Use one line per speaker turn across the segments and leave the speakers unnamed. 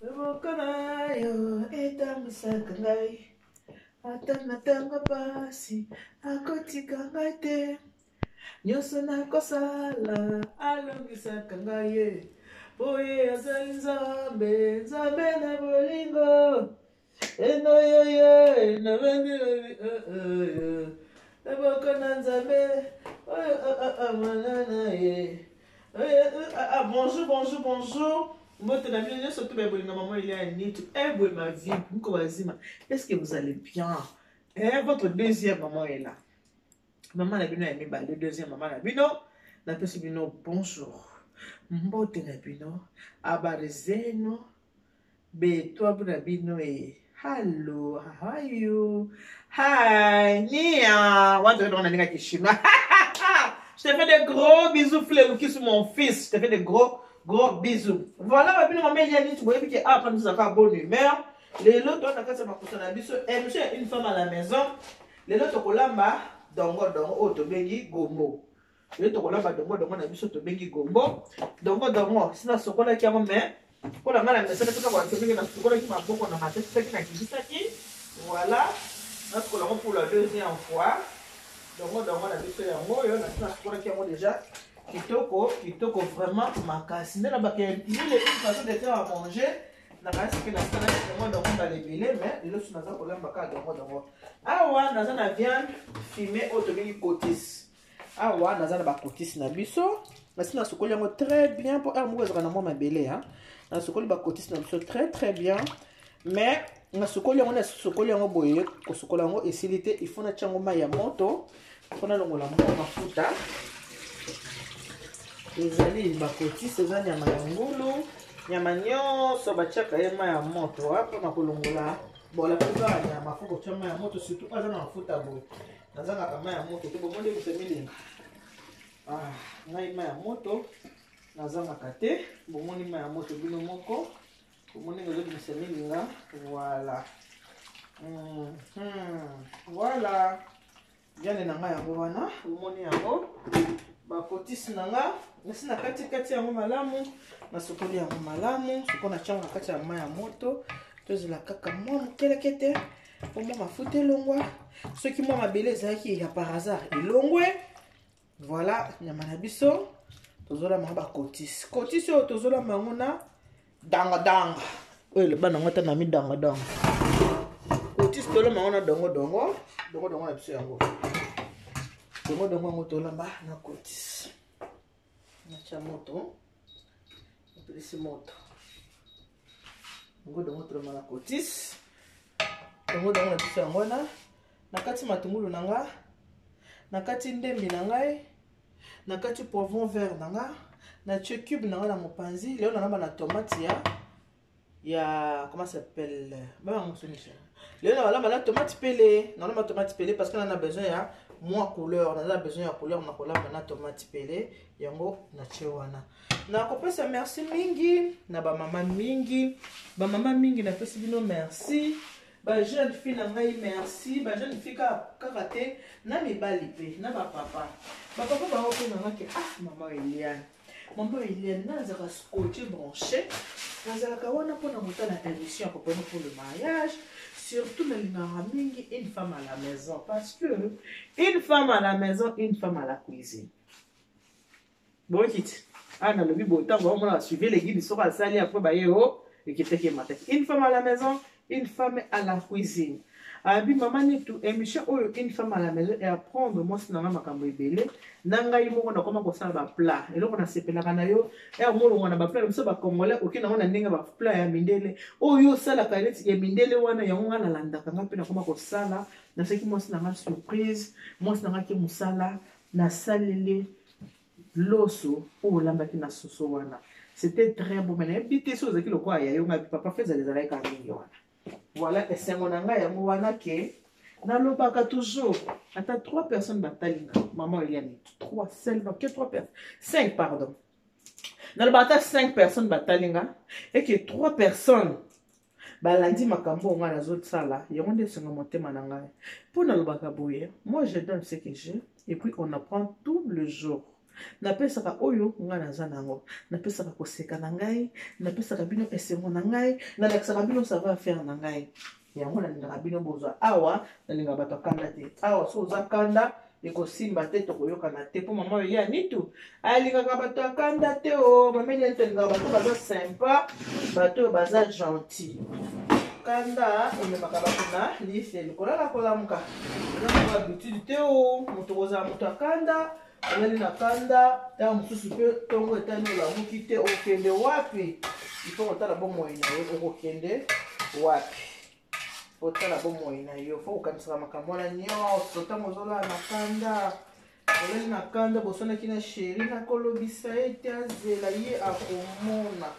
Loboko na yo etambwisaka ngai ata na ntango pasi akotika ngai te nyonso nakosala alongisaka ngai ye po ye azali nzambe nzambe na bolingo enoyoyo nabandilobi loboko na nzambe oyo mwana na ye. Bonjour, bonjour, bonjour. Mbote na bino nyonso to bolinga maman Eliane Nitu. Eh boye ma vie, mko bazima. Est-ce que vous allez bien? Eh, votre deuxième maman est là. Maman na bino ya mibale, deuxième maman na bino. Napesi bino bonjour. Mbote na bino. Habari zenu. Betwabu na bino e. Hello, how are you? Hi, Nia. Watu wetu wanaandika Kishima. Je te fais des gros bisous, Flelouki, sur mon fils. Je te fais des gros, gros bisous. Voilà, ma bino, maman Eliane, tu vois que ah, nous avons bonne humeur. Lelo, toi, na kati ya makusa na biso, émission une femme à la maison. Lelo, tokolamba, dongo, dongo, oyo tobengi gombo. Lelo tokolamba dongo dongo na biso tobengi gombo. Dongo dongo, sina sokolaki yango mais mpo na ngai na mesana mpe kaka ndenge nasukolaki maboko na matesaki nakilisaki. Voilà, nasukola yango pour la deuxième fois. Dongo dongo na biso yango oyo nasi nasukolaki yango déjà kitoko kitoko vraiment makasi. Nde nabaka mille une façon de faire à manger. Nakanisi mpe nasalaki dongo dongo mbala ebele, mais lelo so naza kolamba kaka dongo dongo. Awa naza na viande fumée oyo tobengi cotisse. Awa naza na bakotisi na biso, nasi nasukoli yango très bien mpo heure moko ezalaka na mwa mabele. Nasukoli bakotisi na biso très très bien, mais nasukoli yango, nasukoli yango boye, kosukola yango esili te. Il faut natia yango mai ya moto mpo nalongola mwa mafuta. Ezali bakotisi, eza nyama ya ngulu. Nyama nyonso batiaka ye mai ya moto mpona kolongola bola mpe kaka nyama fo kotia mai ya moto, surtout aza na mafuta boye. Nazangaka mai ya moto te, bomoni ebisa milinga. Ngai mai ya moto nazangaka te, bomoni mai ya moto bino moko, bomoni ezobimisa milinga. Voilà, voilà viande na ngai yango wana, bomoni yango bakotisi na nga, nasi na kati kati yango malamu, nasokoli yango malamu. Soko natia yango na kati ya mai ya moto, tozela kaka mwa mokeleke te po mwa mafuta elongwa. Soki mwa mabele ezalaki ya par hasard elongwe. Voilà nyama na biso, tozolamba yango bakotisi. Kotisi oyo tozolamba yango na dangadanga oyo eloba nango ata na midangadanga. Kotisi tolamba yango na dongodongo, dongodongo na biso yango, dongodongo yango tolamba na kotisi. Natya moto, napelisi moto, dongodongo tolamba na kotisi, dongodongo na biso yango wana. Nakati matungulu na nga, nakati ndembi na ngai, nakati poivron vert na nga, natie cube na nga na mopanzi. Lelo nalamba na tomate ya comment ça s'appelle, baba mosonisha. Lelo nalamba na tomate pele, nalamba tomate pele parce que nana besoin ya mwa couleur, naza besoin ya couleur, nakolamba na tomate pele yango natie wana. Nakopesa merci mingi na bamama mingi, bamama mingi napesi bino merci. Ba jeune fille na ngai merci, ba jeune fille kaka te, na mibali mpe na bapapa. Bapapa bango mpe nanga ke ah, mama Eliane, mama Eliane, nazalaka scotché branché, nazalaka wana mpona kotala émission ya Kopona pour le mariage. Surtout nalingaka mingi une femme à la maison, parce que une femme à la maison, une femme à la cuisine. Bokiti ah, nalobi boye ntango baomona basuivi le guide soko asali apres baye o ekitaki emataki. Une femme à la maison, une femme à la cuisine. Abi mama Nitu, émission oyo une femme à la maison et apprendre mwasi na nga makambo ebele. Na ngai moko nakoma kosala baplat. Eloko nasepelaka na yo ere molongwa na baplat na biso bacongolais, oke nango na ndenge baplat ya mindele oyo osalaka neti ya mindele wana, yango ngai nalandaka, ngai mpe nakoma kosala. Nasaki mwasi na nga surprise, mwasi na nga ke mosala, nasaleli loso oyo olambaki na soso wana, c'était très bon, mais nayebi te soki ozalaki lokola ya yo. Ngai papa Fezala ezalaki kaka ndenge wana. Voilà esengo na ngai yango wana ke nalobaka toujours ata trois personnes batali nga mama Eliane, trois seulement, que trois personnes, cinq pardon, nalobaka ata cinq personnes batali nga et que trois personnes balandi makambo oyo ngai nazosala, yango nde esenga motema na ngai mpo nalobaka boye: moi je donne ce que j'ai et puis on apprend tout le jour. Napesaka oyo ngai naza na yango, napesaka koseka na ngai, napesaka bino esengo na ngai, nalakisaka bino savoir faire na ngai. Yango nalingaka bino bozwa awa, nalingaka bato ya kanda te. Awa so oza kanda ekosimba te, tokoyokana te, mpo mama oyo ya nitu alingaka bato ya kanda te. O mama ya nitu alingaka bato baza sympa, bato oyo baza gentil. Kanda ememaka bato na lifelo, kolala kolamuka eza nango habitude te. O moto kozala moto ya kanda, olali na kanda, ntango mosusu mpe ntongo etali olamuki te, okokende wapi? Ifo kotala bomoi na yo, okokende wapi? Otala bomoi na yo, fo kokanisaka makambo wana nyonso. Ntango ozolala na kanda, olali na kanda, bosanaki na sheri, nakolobisa ye te, azela, ye akomona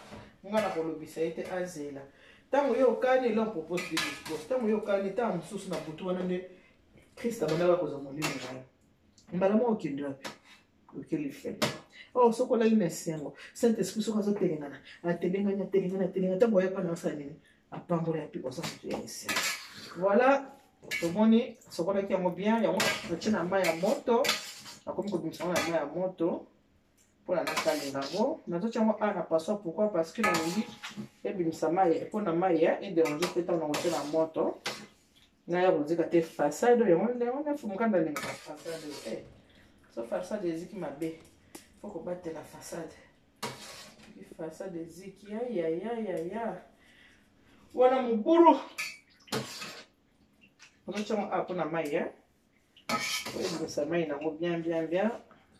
nga, nakolobisa ye te, azela. Ntango yo okani, l'homme propose de dispose. Ntango yo okani, ntango mosusu na butu wana nde Christ abandaka kozwa molimo na yo mbala moko, okende wapi? Okeli fele. Oh, soki olali na esengo, Saint Esprit soki azotelengana, atelengani, atelengani, atelengani, ntango oyaka na osala nini? Apambola ya mpe oza moto ya esengo. Voilà, tomoni sokolaki yango bien. Yango natie na mai ya moto, nakomi kobimisa yango na mai ya moto mpona nakalinga yango. Nazotia yango a na passoire. Pourquoi? Parce que nalingi ebimisa mai, mpona mai ya edérange te ntango nakotia na moto, ngai ya kozika te façade oyo. Yango nde yango nafumuka, ndalingaka façade oyo. So façade eziki mabe, fo kobatela façade. Soki façade eziki, yayayayaya, wana mobulu. Ozotiango a mpona mai ya oyebimisa mai nango bien bien bien.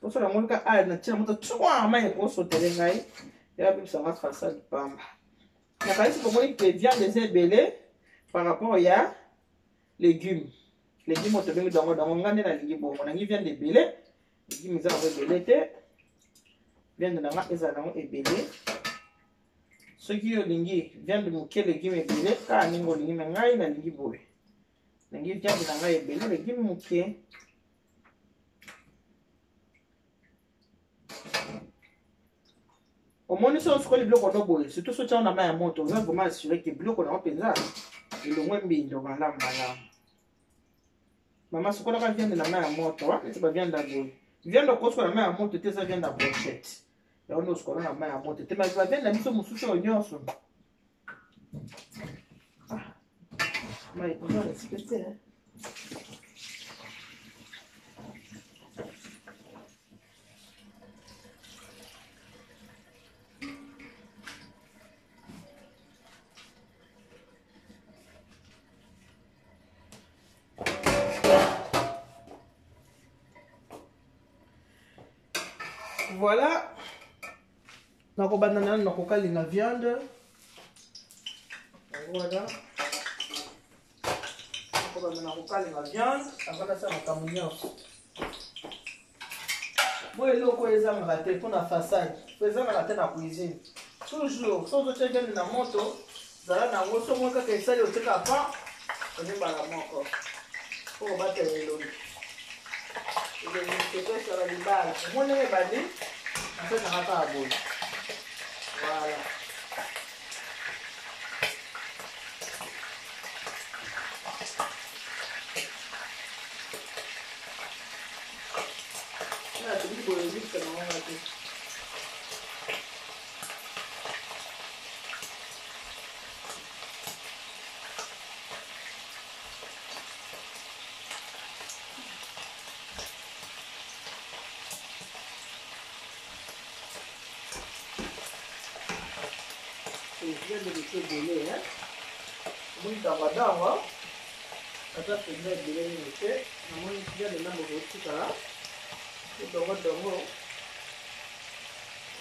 Poso yango kaka a natia moto twa mai ekosotele ngai, ya bimisa nga façade pamba. Nakanisi bomoni ke viande eza ebele par rapport ya légume. Légume oyo tobengi dongo dongo, ngai nde nalingi bongo, nalingi viande ebele, légume eza nango ebele te. Viande na nga ezala nango ebele. Soki yo olingi viande moke, légume ebele, kaka ndenge olingi. Me ngai nalingi boye, nalingi viande na ngai ebele, légume moke. Omoni, so osukoli biloko no boye, surtout so tiango na mai ya moto, oza vraiment assuré ke biloko nango mpenza elongwe mbindo malamu malamu. Mama, sukolaka viande na mai ya moto, neti baviande ya boye. Viande okosukola na mai ya moto te, eza viande ya brochette, yango nde osukola na mai ya moto te. Baviande na biso mosusu oyo nyonso, mai oza respecte. Voilà, nakobanda nanu nakokalinga viande. Voilà, nakobanda nakokalinga viande avant nasala makambo nyonso. Bo eloko oyo ezangaka te mpona façade, po ezangaka te na cuisine toujours. So ozotia viande na moto, zala na yango. So moi kaka esali, otieka pa omi mbala moko mpo kobatela elongi. Elongi tokesala libala, omoni ndenge ebandi, nasalaka kaka boye. Voilà. Nalingi boye, ezikisa nango te. Viande leki ebele, omoni dangwadangwa aza mpenza ebele mingi te. Namoni viande ndambo kotikala, dongodongo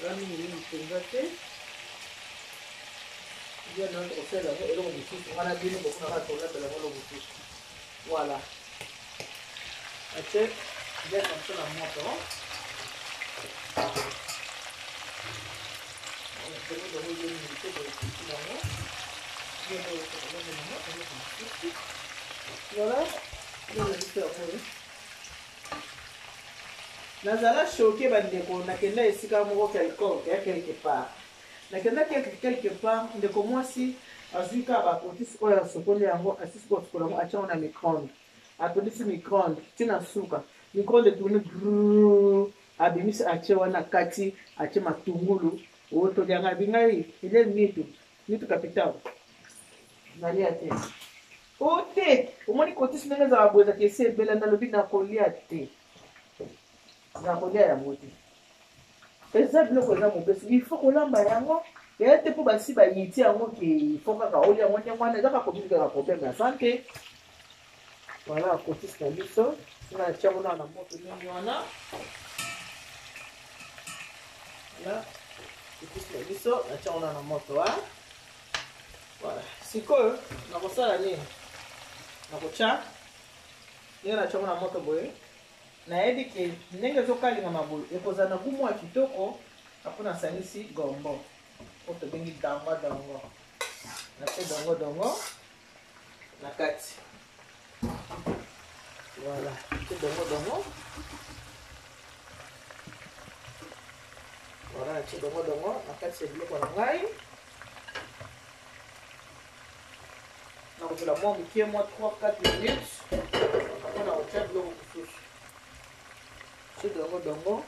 eza mingi mingi mpenza te. Viande wana tokosalela yango eloko mosusu, nga na bino bokunaka tolambela yango eloko mosusu. Voilà, atie viande na biso na moto. Dongodongo eza mingi te, boyekisi yango. Voilà, viande na biso yango. Nazala choqué, bandeko. Nakenda esika moko quelconque ya quelque part, nakenda quelque part, ndeko mwasi azwi kaka bakotisi oyo asokoli yango, asisi kosukola yango, atia yango na micro-onde, atondisi micro-onde ntina suka, micro-onde etourne. Abimisi atie wana kati, atie matungulu. Oyo tolianga abi ngai Eliane Nitu, Nitu capital. Nalia te. O te, omoni kotisi ndenge ezalaka boye ezalaka esi ebela nalobi nakolia te. Nakolia yango te. Eza biloko eza mobesu, il faut kolamba yango. Ya te mpo basi bayiti yango ke il faut kaka olia yango ndenge wana, eza kaka kobikaka problème ya sante. Voilà, kotisi na biso. Sina natia yango na moto ndenge wana. Voilà, kotisi na biso, natia yango na moto wa. Voilà. Sikoyo nakosala nini? Nakotya ndenge natya yango na moto boye, nayebi ke ndenge ezokalingama boye ekozala na goût mwa kitoko. Apo nasangisi gombo oyo tobengi dango dango, natie dongo dongo na kati. Voilà, natie dongo dongo. Voilà, natie dongo dongo na kati ya biloko na ngai. Nakozela mwa moke, mwa 3 4 minutes mpona kotia biloko mosusu. Tie dongo dongo.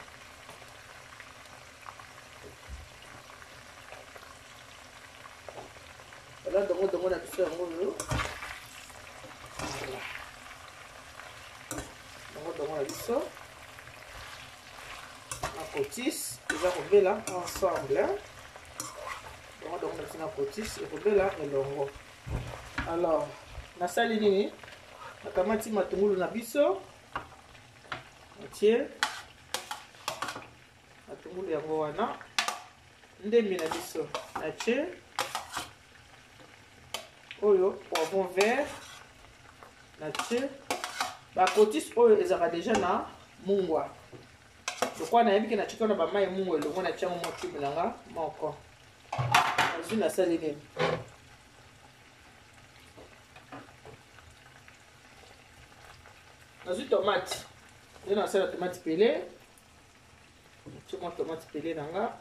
Voilà, dongo dongo na biso yango oyo. Voilà. Dongo dongo na biso. Na cotis eza kobela ensemble. Dongo dongo na biso na cotis ekobela elongo. Alors, nasali nini? Nakamati matungulu na biso. Natie matungulu yango wana. Ndembi na biso natie oyo poivron vert, natie bakotis oyo ezalaka deja na mungwa. Lokola nayebi ke natie na bamai mungwa elongo, natie yango mwa cube na nga moko. Nazwi nasali nini? Nazwi tomate nde nasala tomate pele, natie mwa tomate pele na nga.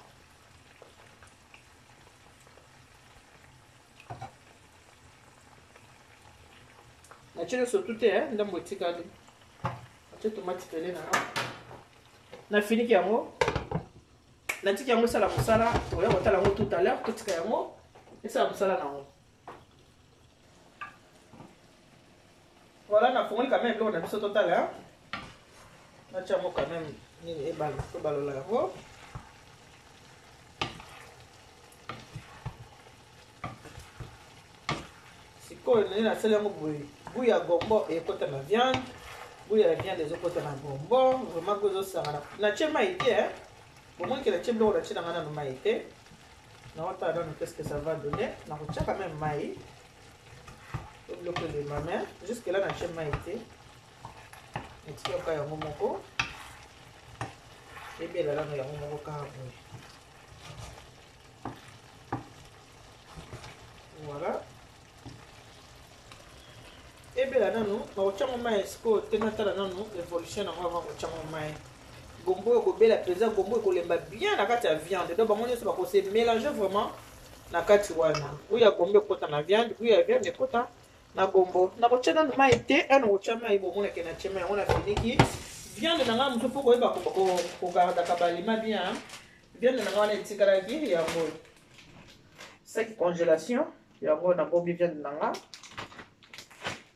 Natie nyonso tu te, ndambo etikali. Natie tomate pele na nga, nafiniki yango, natiki yango esala mosala. Tokoya kotala yango tout à l'heure. Totika yango esala mosala nango. Voilà, nafungoli quand même biloko na biso, totala. Natia yango quand même nini, ebala, tobalola yango. Sikoyo nini nasali yango boye, goût ya gombo ekota na viande, goût ya viande ezokota na gombo, vraiment goût ezosangana. Natie mai te, bomoni ke natie biloko, natie nanga nanu mai te. Naotala nanu qu'est-ce que ça va donner. Nakotia quand même mai po biloko elema, mais jusque là natie mai te, natiki yoka yango moko ebela nano yango moko kaka boye. Voilà, ebela nanu, nakotia ngo mai sikoyo te. Natala nanu évolution nango avant kotia ngo mai. Gombo ekobela mpenza, gombo ekolemba bien na kati ya viande, donc bango nyonso bakose mélanger vraiment na kati wana. Oyo ya gombo ekota na viande, oyo ya viande ekota na gombo. Nakotia nanu mai te, ana kotia mai bomonake natie mai yango. Nafiniki viande na ngai mosusu mpo koyeba kogardaka balima bien. Viande na ngai wana etikalaki yango saki congélation yango, nabombi viande na nga.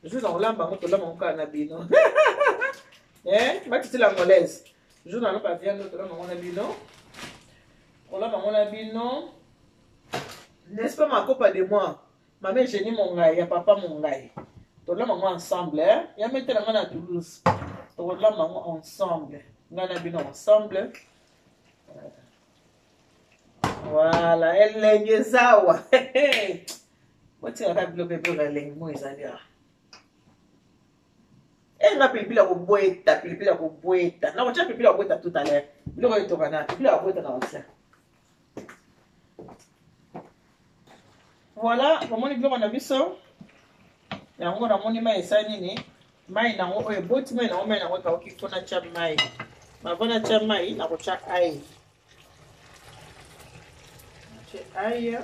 Jour na kolamba yango, tolamba yango kaka na bino. Batitila angolaise, jour nalamba viande, tolamba yango na bino, kolamba yango na bino, n'est-ce pas, makopa de moi, mama Eugénie Mongai ya papa Mongai? Tolamba yango ensemble, eh? Ya metela ngai na Toulouse, tokolamba yango ensemble, ngai na bino ensemble. Voilà, elengi ezawa. Botikaka biloko ebyoka, elengi mo ezali awa. Nga pilipili ya kobweta, pilipili ya kobweta, nakotia pilipili ya kobweta tout à l'heure. Biloko etoka na pilipili ya kobweta na kotia. Voilà, bomoni biloko na biso yango. Namoni mai esali nini, mai nango oyo eboti, mai nango, mai nango ekauki. Fo natya mai. Mavo natya mai, nakotya ai, natye ai.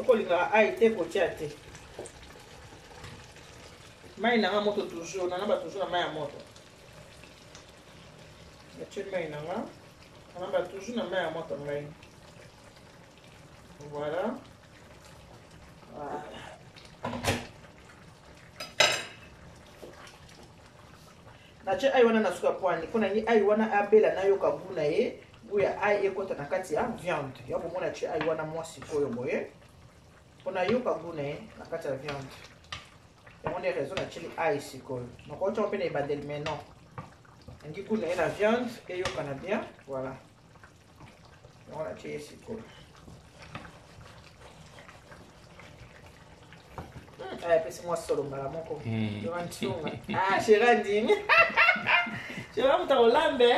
Soki olingaka ail te, kotia te. Mai na nga moto toujours, nalamba toujours na mai ya moto. Natie mai na nga, nalamba toujours na mai ya moto ngai. Voilà. Voilà. Natie ail wana na suka pwani mpo nangi ail wana abela nayoka gout na ye, gout ya ail ekota na kati ya viande. Ya bomona tie ail wana mwa sikoyo boye mpo nayoka gout na ye na kati ya viande. Yango nde raison natieli ail sikoyo. Nakotia mpe na ebandeli mais non, nangi gout na ye na viande eyokana bien. Voilà, yango natie ye sikoyo. Aya apesi mwa solo mbala moko. Yoka ntunga. Ah, chéri andimi. Chéri moto akolambe.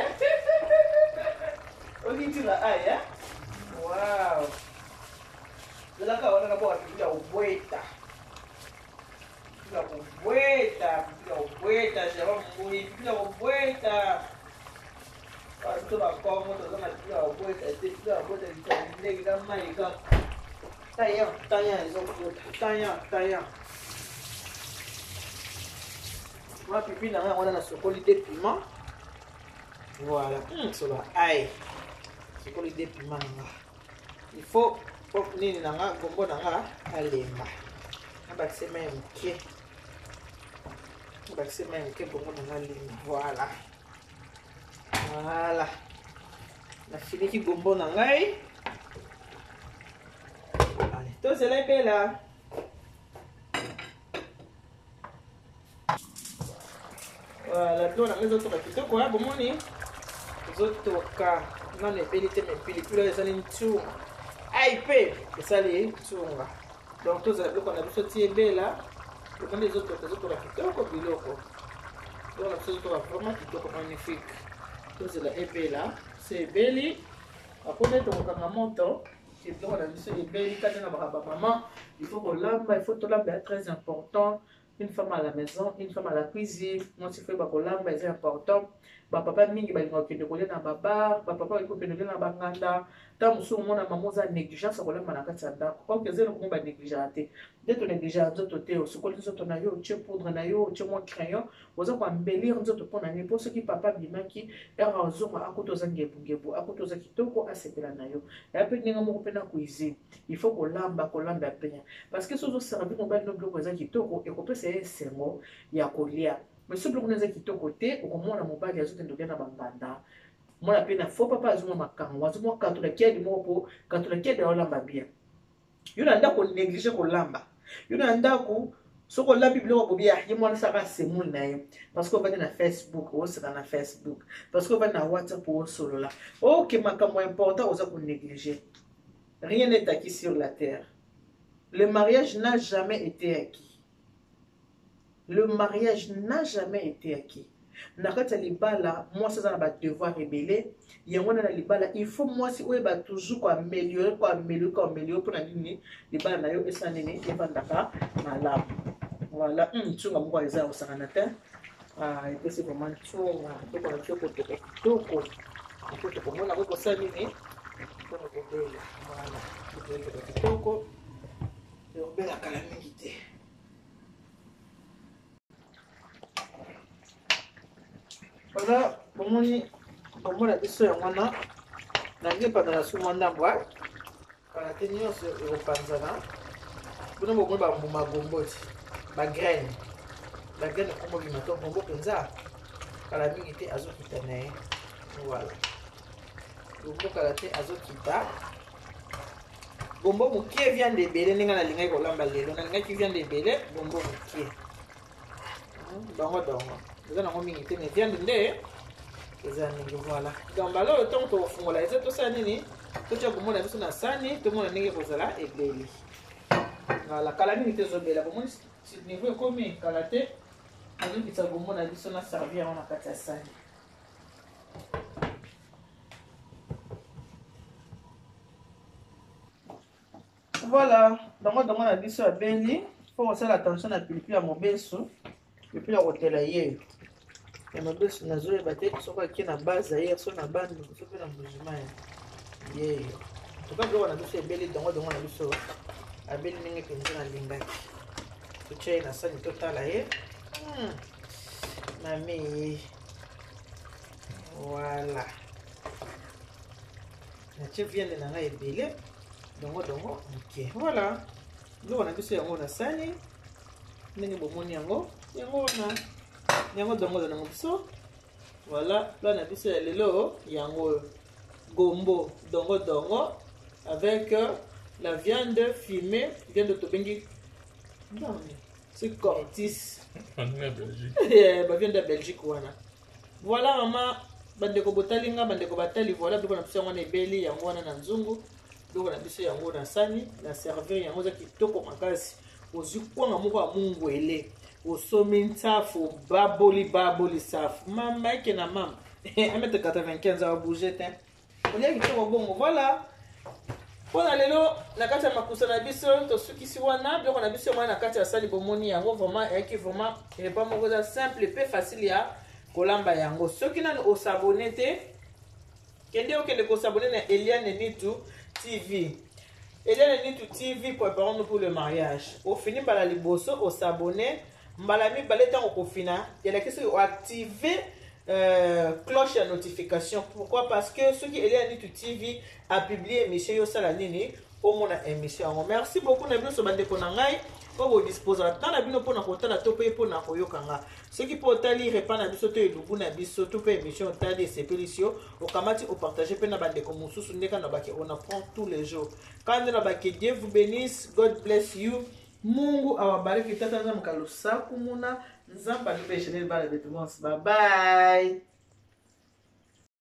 Oki ntunga aya. Wow. Zalaka wana na bwaka pilipili ya kobweta. Pilipili ya kobweta, pilipili ya kobweta, chéri mbui, pilipili ya kobweta. Biso bakongo toza na pilipili ya kobweta te, pilipili ya kobweta likambo ndenge na mai kaka. Taya, taya ezokota, taya, taya. Mwa pipi na ngai yango wana nasokoli te piment. Voilà, solo ail. Sokoli te piment na nga. Il faut nini na nga, gombo na nga alemba. Nabakise mai moke. Nabakise mai moke bongo na nga alemba. Voilà. Voilà. Nafiniki gombo na ngai. Allez, tozela ebela. Voilà, biloko na ngai ezotoka kitoko, bomoni ezotoka nano ebeli te, me pilipili oyo esali ntunga, ai mpe esali ntunga. Donc tozala biloko na biso ti ebela, omoni ezotoka, ezotoka kitoko biloko. Biloko na biso ezotoka vraiment kitoko, magnifique. Tozela ebela, se ebeli akoni tokokanga moto. Biloko na biso ebeli kati na baka bamama, il faut kolamba, il faut tolamba, ya très important. Une femme à la maison, une femme à la cuisine. Mwasi faut bakolamba, eza important. Bapapa mingi balingaka kokende kolia na babar, bapapa balingi kokende kolia na banganda. Ntango mosusu omona mama oza négligence ya kolamba na kati ya ndako. Ok, eza eloko moko banégligeaka te. Nde tonégligeaka nzoto te, osukoli nzoto na yo, otie poudre na yo, otie mwa crayon, oza koembellir nzoto mpo na nini? Mpo soki papa abimaki, heure azonga akuta oza ngebungebu, akuta oza kitoko, asepela na yo. Ya mpe ndenge moko mpe na cuisine, il faut kolamba, kolamba bien. Parce que soki ozoservi mobali no biloko eza kitoko, ekopesa ye esengo ya kolia. Mais soki biloko eza kitoko te, okomona mobali azokende kolia na banganda. Mona mpe na faux papa azomwa makango, azomwa katola kiadi moko po katola kiadi aolamba bien. Yo na ndako néglige kolamba. Yo na ndako soki olambi biloko bobi ye mwana saka semoule na ye, parce que ovandi na Facebook, oseka na Facebook, parce que ovandi na WhatsApp, osolola. Ok, makambo important oza konégliger. Rien n'est acquis sur la terre. Le mariage n'a jamais été acquis. Le mariage n'a jamais été acquis. Na kati ya libala, mwasi aza na ba devoir ebele. Yango wana na libala, il faut mwasi oyeba toujours koaméliorer, koaméliorer, koaméliorer mpona nini libala na yo esala nini, evandaka malamu. Voilà, ntunga moko eza ya kosangana te. Ah, epesi vraiment ntunga. Toko na biso kotoka kitoko. Eko tokomona ko kosala nini? Mpona kobela. Voilà, kobela kitoko. Ekobela kala mingi te. Voilà, bomoni komona biso yango wana nangi epanzana su mwa ndambo, kala te nyonso ekopanzana. Bino bomoni bambuma gombo ti bagraine, bagraine ekombo bima to gombo mpenza kala mingi te azokita na ye. Voilà, gombo kala te azokita. Gombo mokie, viande ebele. Ndenge nalingaki kolamba lelo, nalingaki viande ebele, gombo mokie. Dongo dongo eza nango mingi te, mais viande nde eza mingi. Voilà, donc mbala oyo ntongo tokofungola eza tosala nini, totya gombo na biso na sani, tomona ndenge ekozala ebeli. Voilà, kala mingi te ezobela. Bomoni niveau ekomi, kala te azokitisa gombo na biso na servir yango na kati ya sani. Voilà, dongo dongo na biso abeli. Faut kosala attention na pilipili ya mobesu, pilipili ya kotela ye ya mobesu. Nazoyeba te soki akie na base ye, so na bandu, so mpe na mbujima ya ye. Toka biloko na biso ebeli, dongo dongo na biso. Abeli ndenge mpenza nalingaki. Totya ye na sani totala ye. Mami. Voilà. Natie viande na ngai ebele. Dongo dongo moke. Voilà. Biloko na biso yango na sani. Ndenge bomoni yango. Yango wana. Yango dongo dongo biso. Voilà, plat na biso ya lelo yango oyo. Gombo dongo dongo avec la viande fumée, viande tobengi non, c'est cortis. Ba viande ya Belgique wana. Voilà maman, bandeko botali nga, bandeko batali, voilà biloko na biso yango wana ebeli, yango wana na nzungu, biloko na biso yango na sani, na servir yango eza kitoko makasi. Ozwi kwanga moko ya mungwele, osomi nsafu, baboli baboli safu. Mama eke na mama. 1m95 awa bouger te. Olia kitoko bongo, voilà. Mpona lelo na kati ya makusa na biso tosukisi wana biloko na biso yango na kati ya sani bomoni yango vraiment eyaki vraiment repas moko eza simple pe facile ya kolamba yango. Soki nanu osabone te, kende okende kosabone na Eliane Nitu TV. Eliane Nitu TV, préparons-nous pour le mariage. Ofini mbala liboso osabone, mbala mibale ntango okofina elakisi soki oactive cloche ya notification. Pourquoi? Parce que soki Eliane Nitu TV a publié émission yo sala nini omona émission yango. Merci beaucoup na bino so bandeko na ngai po bodisposaka temps na bino mpona kotala to mpe mpona koyoka nga. Soki mpo otali repas na biso to elubu na biso to mpe émission otali esepelisi yo, okamati opartage mpe na bandeko mosusu ndeka na bake on apprend tous les jours. Kande na bake Dieu vous bénisse, God bless you. Mungu awabariki. Tata Nzambe kalusaku muna Nzambe alipe chenel bala betu. Bye bye.